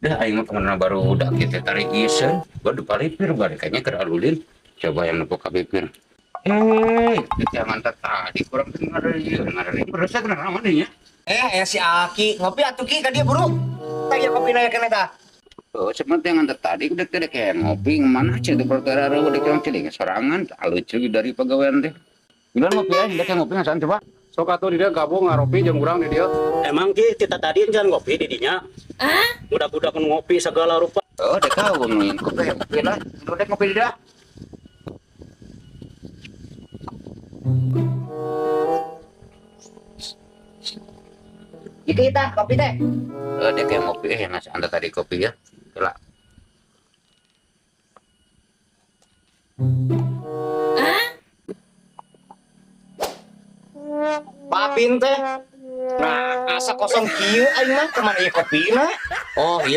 Dah aing mah kemana baru udah kita tarik isen, baru palipir bari kayaknya ke alulin. Coba yang nepok ka bibir. Eh, jangan tadi kurang dengar ieu, dengar ieu. Berasa kena naon nya? Eh, si Aki ngopi atuh Ki ka dieu buru. Tah ieu kopi na keneh tah. Oh, seperti yang tadi udah tidak kayak ngopi mana sih itu perkara udah kayak celing sorangan lucu dari pegawaian teh. Gimana ngopi aja, udah kayak ngopi ngasaan coba. Sok atuh di dia gabung ngaropi jeung urang di dia. Emang Ki kita tadi jangan ngopi di dinya. Budak-budak ngopi segala rupa. Oh, dek kau ngomongin kopi, ngopi lah. Udah ngopi di dia. Iki tah kopi teh. Oh, dek kayak ngopi eh ngasih anda tadi kopi ya. Lah. Papin teh. Nah, asa kosong kieu aing mah kemana ieu kopina? Oh, iya.